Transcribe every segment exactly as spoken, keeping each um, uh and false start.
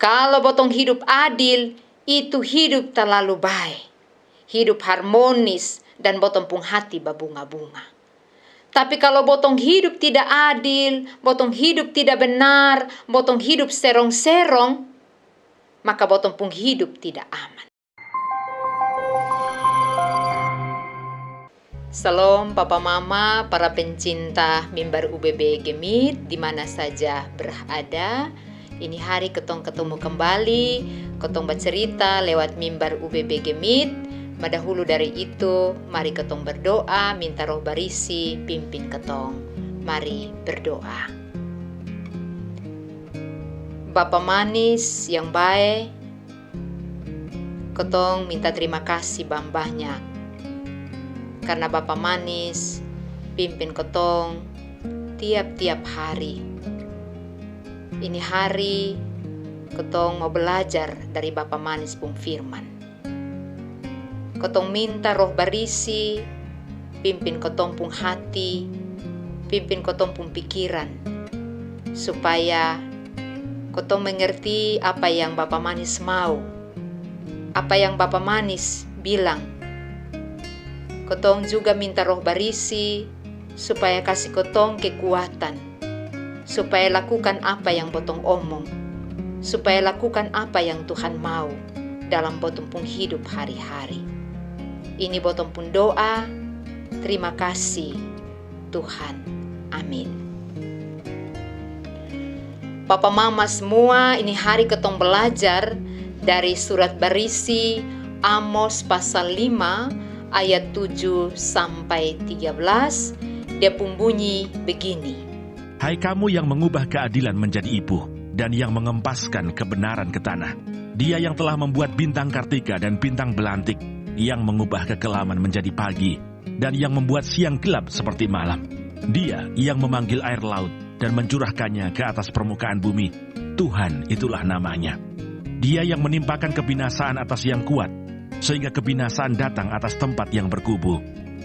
Kalo botong hidup adil, itu hidup talalu bae, hidup harmonis, dan botong pung hati babunga-bunga. Tapi kalo botong hidup tidak adil, botong hidup tidak benar, botong hidup serong-serong, maka botong pung hidup tidak aman. Salom papa mama, para pencinta mimbar U B B Gemit di mana saja berada. Ini hari ketong ketemu kembali, ketong bacerita lewat mimbar U B B Gemit. Ma dahulu dari itu, mari ketong berdoa, minta Roh Barisi pimpin ketong. Mari berdoa. Bapa manis yang bae, kotong minta terima kasih bam banyak karena Bapa manis pimpin kotong tiap-tiap hari. Ini hari kotong mau belajar dari Bapa manis pung firman. Kotong minta Roh Barisi pimpin kotong pung hati, pimpin kotong pung pikiran, supaya kotong mengerti apa yang Bapa manis mau, apa yang Bapa manis bilang. Kotong juga minta Roh Barisi supaya kasi kotong kekuatan, supaya lakukan apa yang botong omong, supaya lakukan apa yang Tuhan mau dalam botong pung hidup hari-hari. Ini botong pung doa. Terima kasih, Tuhan. Amin. Papa mama semua, ini hari ketong belajar dari surat barisi Amos pasal lima ayat tujuh sampai tiga belas. Dia pung bunyi begini. Hai kamu yang mengubah keadilan menjadi ipuh dan yang mengempaskan kebenaran ke tanah. Dia yang telah membuat bintang kartika dan bintang belantik, yang mengubah kekelaman menjadi pagi, dan yang membuat siang gelap seperti malam. Dia yang memanggil air laut dan mencurahkannya ke atas permukaan bumi. Tuhan itulah namanya. Dia yang menimpakan kebinasaan atas yang kuat, sehingga kebinasaan datang atas tempat yang berkubu.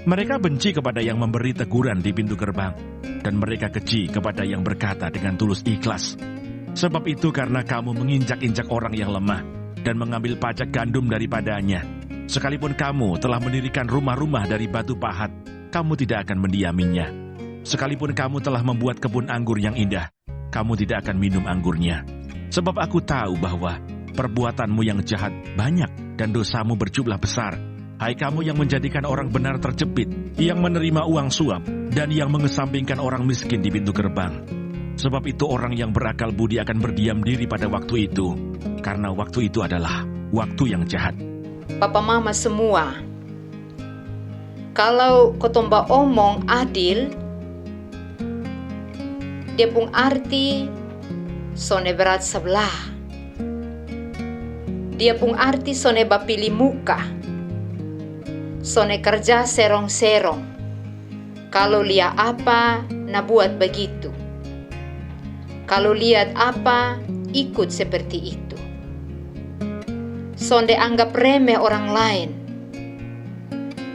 Mereka benci kepada yang memberi teguran di pintu gerbang, dan mereka keji kepada yang berkata dengan tulus ikhlas. Sebab itu, karena kamu menginjak-injak orang yang lemah dan mengambil pajak gandum daripadanya, sekalipun kamu telah mendirikan rumah-rumah dari batu pahat, kamu tidak akan mendiaminya. Sekalipun kamu telah membuat kebun anggur yang indah, kamu tidak akan minum anggurnya. Sebab aku tahu bahwa perbuatanmu yang jahat banyak dan dosamu berjumlah besar. Hai kamu yang menjadikan orang benar terjepit, yang menerima uang suap, dan yang mengesampingkan orang miskin di pintu gerbang. Sebab itu orang yang berakal budi akan berdiam diri pada waktu itu, karena waktu itu adalah waktu yang jahat. Papa mama semua, kalau kotong baomong adil, dia pung arti sonde berat sablah. Dia pung arti sonde bapili muka, sonde karja serong-serong. Kalo lia apa, na buat bagitu. Kalo liat apa, ikut seperti itu. Sonde anggap remeh orang laen.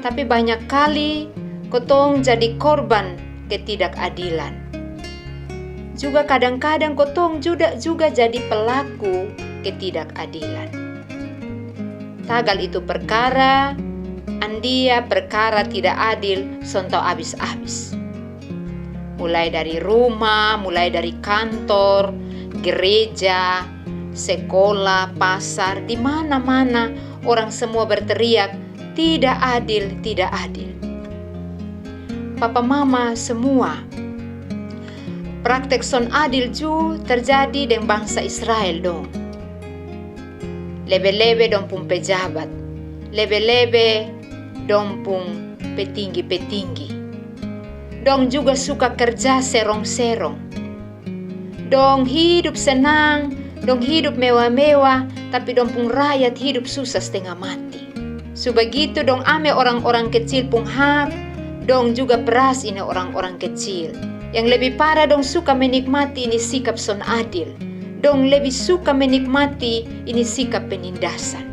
Tapi banyak kali kotong jadi korban ketidakadilan. Juga kadang-kadang kotong juga, juga jadi pelaku ketidakadilan. Tagal itu perkara, andia perkara tidak adil son tau abis-abis. Mulai dari rumah, mulai dari kantor, gereja, sekolah, pasar, di mana-mana orang semua berteriak, "Tidak adil, tidak adil." Papa mama semua, praktek son adil ju terjadi deng bangsa Israel dong. Lebe-lebe dong pung pejabat, lebe-lebe dong pung petinggi-petinggi. Dong juga suka kerja serong-serong. Dong hidup senang, dong hidup mewah-mewah, tapi dong pung rakyat hidup susah stenga mati. Su bagitu dong ame orang-orang kecil pung hak, dong juga peras ini orang-orang kecil. Yang lebih parah, dong suka menikmati ini sikap son adil. Dong lebih suka menikmati ini sikap penindasan.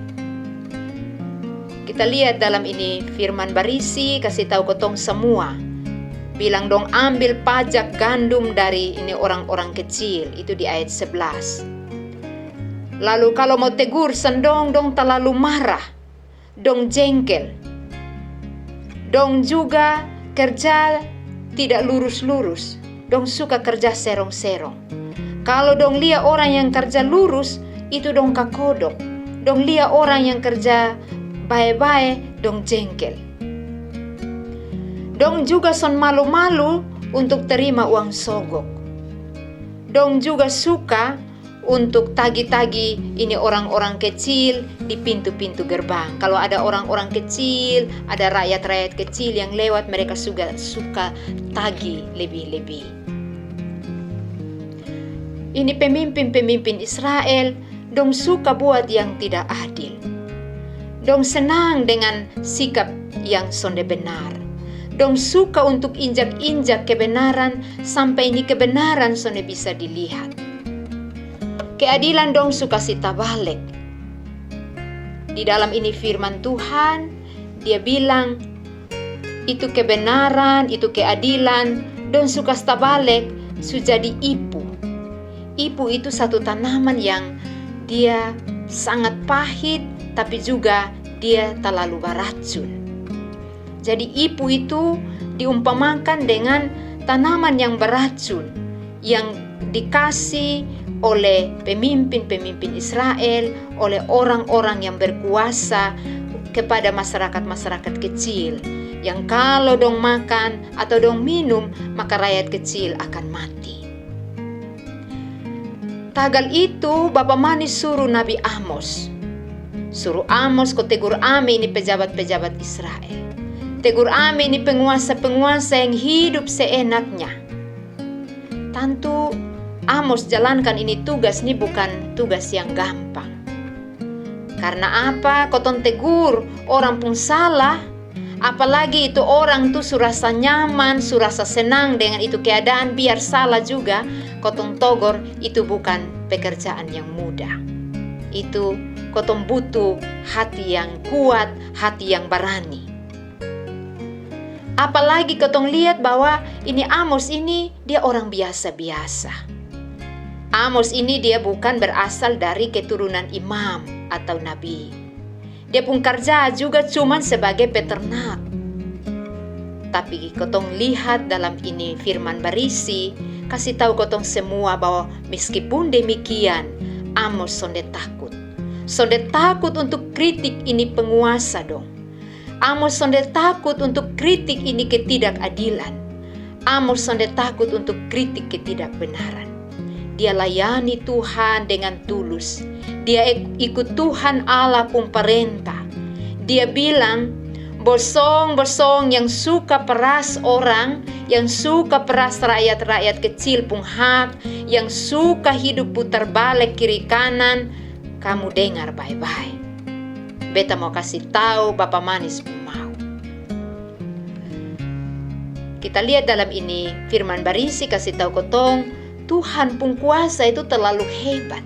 Kita liat dalam ini firman barisi kasi tau kotong samua. Bilang dong ambil pajak gandum dari ini orang-orang kecil, itu di ayat sebelas. Lalu kalo mau tegur sang dong, dong talalu marah, dong jengkel. Dong juga kerja tidak lurus-lurus, dong suka kerja serong-serong. Kalo dong lia orang yang kerja lurus, itu dong kakodok. Dong lia orang yang kerja bae-bae, dong jengkel. Dong juga son malu-malu untuk terima uang sogok. Dong juga suka untuk tagi-tagi ini orang-orang kecil di pintu-pintu gerbang. Kalo ada orang-orang kecil, ada rakyat-rakyat kecil yang lewat, mereka suka, suka tagi lebih-lebih. Ini pemimpin-pemimpin Israel, dong suka buat yang tidak adil. Dong senang dengan sikap yang sonde benar. Dong suka untuk injak-injak kebenaran sampe ini kebenaran sonde bisa dilihat. Keadilan dong su kasi tabalek. Di dalam ini firman Tuhan, dia bilang, itu kebenaran, itu keadilan, dong su kasi tabalek, su jadi ipu. Ipu itu satu tanaman yang dia sangat pahit, tapi juga dia talalu baracun. Jadi ipu itu diumpamakan dengan tanaman yang baracun yang dikasi oleh pemimpin-pemimpin Israel, oleh orang-orang yang berkuasa kepada masyarakat-masyarakat kecil, yang kalo dong makan atau dong minum, maka rakyat kecil akan mati. Tagal itu, Bapa Manis suru Nabi Amos. Suru Amos ko tegur ame ini pejabat-pejabat Israel. Tegur ame ini penguasa-penguasa yang hidup seenaknya. Tantu Amos jalankan ini tugas ni bukan tugas yang gampang. Karna apa? Kotong tegur orang pung salah, apalagi itu orang tu su rasa nyaman, su rasa senang dengan itu keadaan, biar salah juga, kotong togor, itu bukan pekerjaan yang mudah. Itu kotong butuh hati yang kuat, hati yang barani. Apalagi kotong liat bahwa ini Amos ini dia orang biasa-biasa. Amos ini dia bukan berasal dari keturunan imam atau nabi. Dia pung karja juga cuman sebagai peternak. Tapi kotong lihat dalam ini firman barisi, kasi tau kotong semua bahwa meskipun demikian, Amos sonde takut. Sonde takut untuk kritik ini penguasa dong. Amos sonde takut untuk kritik ini ketidakadilan. Amos sonde takut untuk kritik ketidakbenaran. Dia layani Tuhan dengan tulus. Dia ik-, ikut Tuhan Allah pung parenta. Dia bilang, bosong-bosong yang suka peras orang, yang suka peras rakyat-rakyat kecil pung hak, yang suka hidup putar balek kiri kanan, kamu dengar bae-bae. Beta mau kasi tau Bapa Manis pung mau. Kita liat dalam ini firman barisi kasi tau kotong, Tuhan pung kuasa itu terlalu hebat.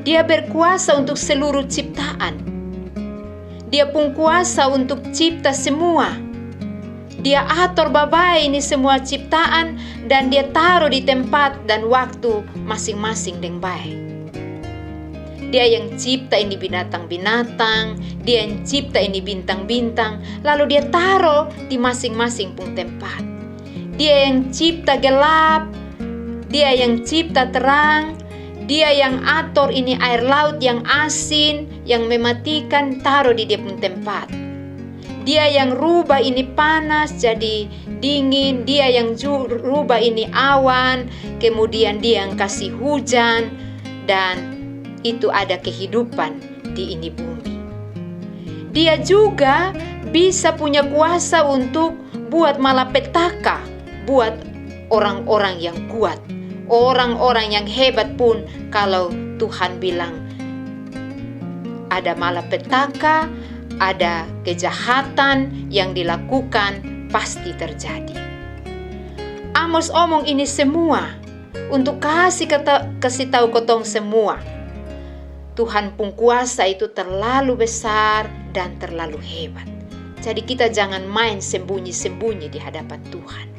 Dia berkuasa untuk seluruh ciptaan. Dia pung kuasa untuk cipta semua. Dia ator babae ini semua ciptaan dan dia taro di tempat dan waktu masing-masing deng bae. Dia yang cipta ini binatang-binatang, dia yang cipta ini bintang-bintang, lalu dia taro di masing-masing pung tempat. Dia yang cipta gelap, dia yang cipta terang, dia yang ator ini air laut yang asin, yang mematikan, taro di dia pung tempat. Dia yang rubah ini panas jadi dingin, dia yang ju-, rubah ini awan, kemudian dia yang kasi hujan, dan itu ada kehidupan di ini bumi. Dia juga bisa punya kuasa untuk buat malapetaka buat orang-orang yang kuat. Orang-orang yang hebat pun, kalau Tuhan bilang ada malapetaka, ada kejahatan yang dilakukan, pasti terjadi. Amos omong ini semua untuk kasi kata-, kasi tau kotong semua. Tuhan pung kuasa itu terlalu besar dan terlalu hebat. Jadi kita jangan main sembunyi-sembunyi di hadapan Tuhan.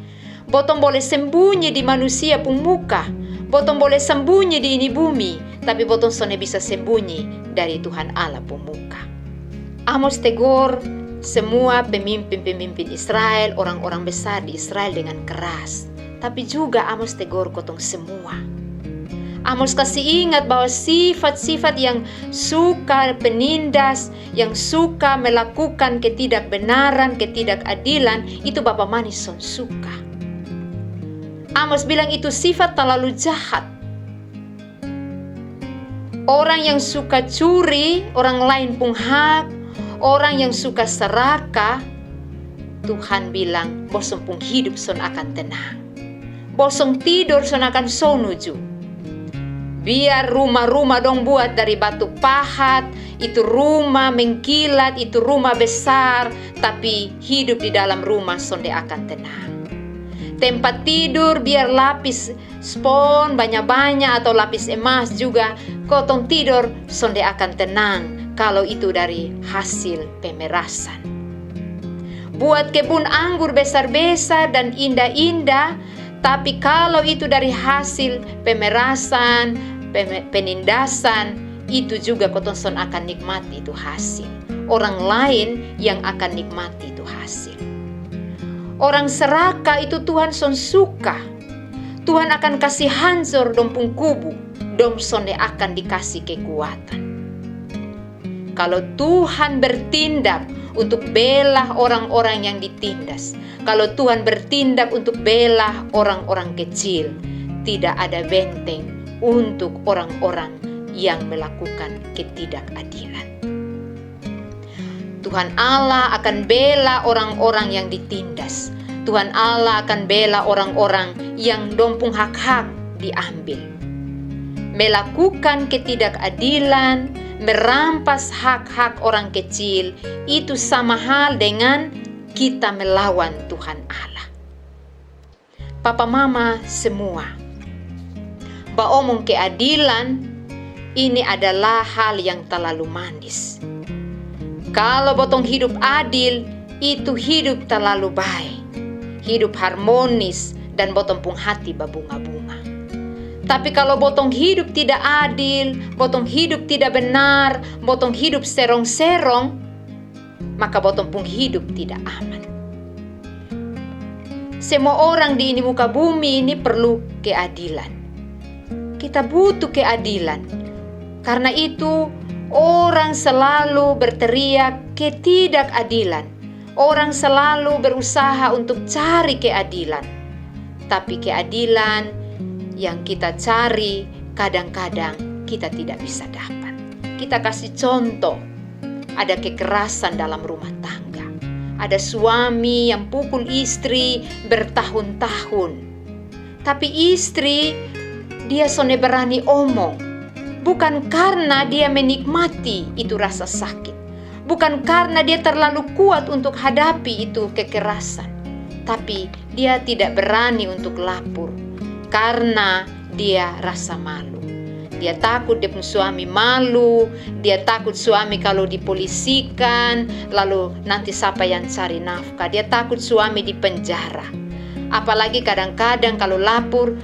Botong boleh sembunyi di manusia pung muka, Botong boleh sembunyi di ini bumi, tapi botong sonde bisa sembunyi dari Tuhan Allah pung muka. Amos tegor semua pemimpin-pemimpin Israel, orang-orang besar di Israel dengan keras. Tapi juga Amos tegor kotong semua. Amos kasi ingat bahwa sifat-sifat yang suka penindas, yang suka melakukan ketidakbenaran, ketidakadilan, itu Bapa Manis son suka. Amos bilang itu sifat terlalu jahat. Orang yang suka curi orang lain pung hak, orang yang suka serakah, Tuhan bilang, bosong pung hidup son akan tenang. Bosong tidor son akan sonu ju. Biar rumah-rumah dong buat dari batu pahat, itu rumah mengkilat, itu rumah besar, tapi hidup di dalam rumah sonde akan tenang. Tempat tidur biar lapis spon banya-banya atau lapis emas juga, kotong tidor sonde akan tenang kalau itu dari hasil pemerasan. Buat kebun anggur besar-besar dan indah-indah, tapi kalau itu dari hasil pemerasan, peme- penindasan, itu juga kotong son akan nikmati itu hasil. Orang lain yang akan nikmati itu hasil. Orang serakah itu Tuhan son suka. Tuhan akan kasi hancor dong pung kubu, dong sonde akan dikasi kekuatan. Kalau Tuhan bertindak untuk bela orang-orang yang ditindas, kalau Tuhan bertindak untuk bela orang-orang kecil, tidak ada benteng untuk orang-orang yang melakukan ketidakadilan. Tuhan Allah akan bela orang-orang yang ditindas. Tuhan Allah akan bela orang-orang yang dong pung hak-hak diambil. Melakukan ketidakadilan, merampas hak-hak orang kecil, itu sama hal dengan kita melawan Tuhan Allah. Papa mama semua, baomong keadilan ini adalah hal yang terlalu manis. Kalau botong hidup adil, itu hidup terlalu baik, hidup harmonis, dan botong pung hati babunga-bunga. Tapi kalau botong hidup tidak adil, botong hidup tidak benar, botong hidup serong-serong, maka botong pung hidup tidak aman. Semua orang di ini muka bumi ini perlu keadilan. Kita butuh keadilan. Karena itu, orang selalu berteriak ketidakadilan. Orang selalu berusaha untuk cari keadilan. Tapi keadilan yang kita cari kadang-kadang kita tidak bisa dapat. Kita kasih contoh, ada kekerasan dalam rumah tangga. Ada suami yang pukul istri bertahun-tahun. Tapi istri, dia sonde berani omong. Bukan karena dia menikmati itu rasa sakit. Bukan karena dia terlalu kuat untuk hadapi itu kekerasan. Tapi dia tidak berani untuk lapor karena dia rasa malu. Dia takut dia pung suami malu, dia takut suami kalau dipolisikan, lalu nanti sapa yang cari nafkah. Dia takut suami di penjara. Apalagi kadang-kadang kalau lapor,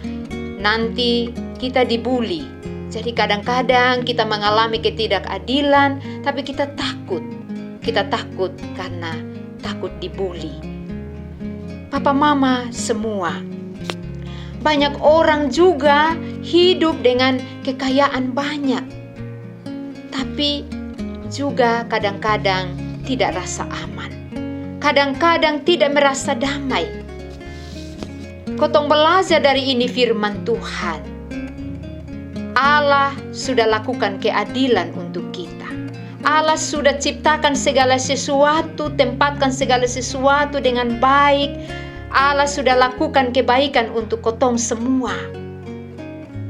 nanti kita dibuli. Jadi kadang-kadang kita mengalami ketidakadilan, tapi kita takut. Kita takut karena takut dibuli. Papa mama semua, banyak orang juga hidup dengan kekayaan banyak, tapi juga kadang-kadang tidak rasa aman. Kadang-kadang tidak merasa damai. Kotong belajar dari ini firman Tuhan. Allah sudah lakukan keadilan untuk kita. Allah sudah ciptakan segala sesuatu, tempatkan segala sesuatu dengan baik. Allah sudah lakukan kebaikan untuk kotong semua.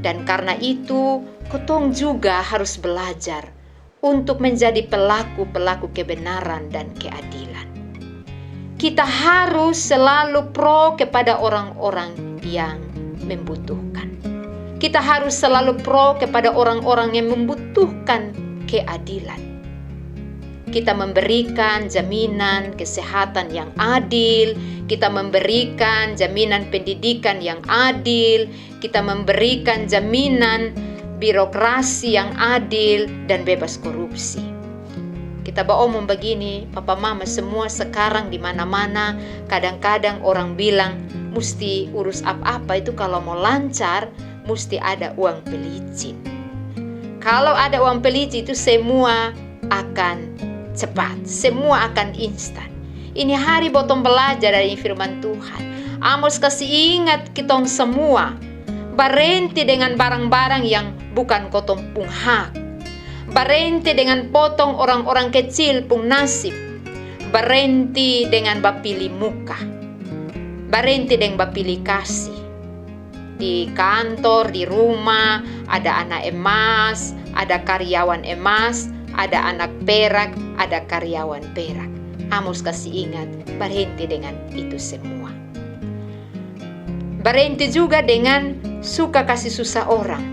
Dan karena itu, kotong juga harus belajar untuk menjadi pelaku-pelaku kebenaran dan keadilan. Kita harus selalu pro kepada orang-orang yang membutuhkan. Kita harus selalu pro kepada orang-orang yang membutuhkan keadilan. Kita memberikan jaminan kesehatan yang adil, kita memberikan jaminan pendidikan yang adil, kita memberikan jaminan birokrasi yang adil dan bebas korupsi. Kita baomong bagini, papa mama semua, sekarang di mana-mana, kadang-kadang orang bilang musti urus apa-apa itu kalau mau lancar, musti ada uang pelicin. Kalau ada uang pelicin itu semua akan cepat, semua akan instan. Ini hari botong belajar dari firman Tuhan. Amos kasi ingat kitong semua, barenti dengan barang-barang yang bukan kotong pung hak. Barenti dengan potong orang-orang kecil pung nasib. Barenti dengan bapili muka. Barenti deng bapili kasi. Di kantor, di rumah, ada anak emas, ada karyawan emas, ada anak perak, ada karyawan perak. Amos kasi ingat, barenti dengan itu semua. Barenti juga dengan suka kasi susah orang.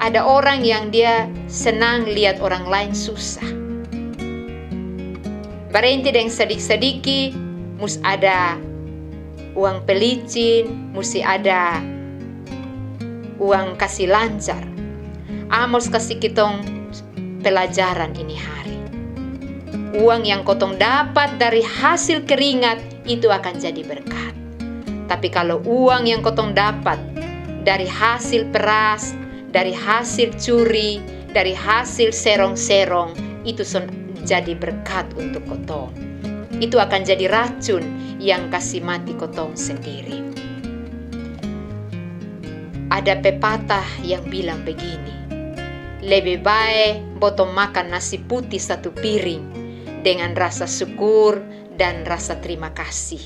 Ada orang yang dia senang liat orang lain susah. Barenti deng sadiki-sadiki, mus ada uang pelicin, musti ada uang kasi lancar. Amos kasi kitong pelajaran ini hari. Uang yang kotong dapat dari hasil keringat itu akan jadi berkat. Tapi kalau uang yang kotong dapat dari hasil peras, dari hasil curi, dari hasil serong-serong, itu son jadi berkat untuk kotong. Itu akan jadi racun yang kasi mati kotong sendiri. Ada pepatah yang bilang begini, lebih bae botong makan nasi putih satu piring dengan rasa syukur dan rasa terima kasih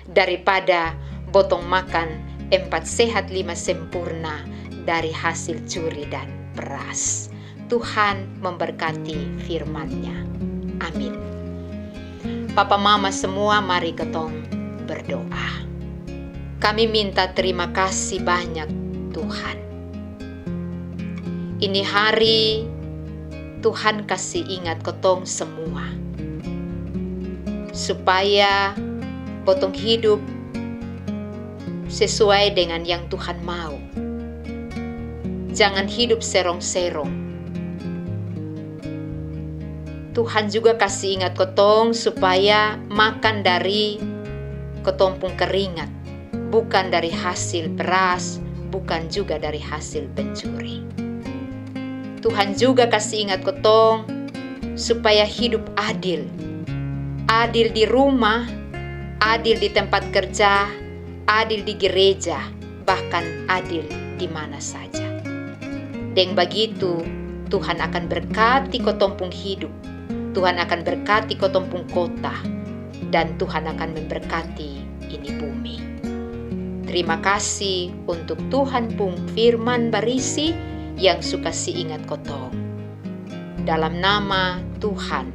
daripada botong makan empat sehat lima sempurna dari hasil curi dan peras. Tuhan memberkati firman-Nya. Amin. Papa mama semua, mari kotong berdoa. Kami minta terima kasih banyak, Tuhan. Ini hari Tuhan kasi ingat kotong semua, supaya botong hidup sesuai dengan yang Tuhan mau. Jangan hidup serong-serong. Tuhan juga kasi ingat kotong supaya makan dari kotong pung keringat, bukan dari hasil peras, bukan juga dari hasil pencuri. Tuhan juga kasi ingat kotong supaya hidup adil. Adil di rumah, adil di tempat kerja, adil di gereja, bahkan adil di mana saja. Deng bagitu, Tuhan akan berkati kotong pung hidup. Tuhan akan berkati kotong pung kota. Dan Tuhan akan memberkati ini bumi. Terima kasih untuk Tuhan pung firman barisi yang su kasi ingat kotong. Dalam nama Tuhan,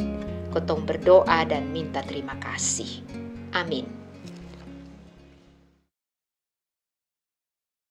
kotong berdoa dan minta terima kasih. Amin.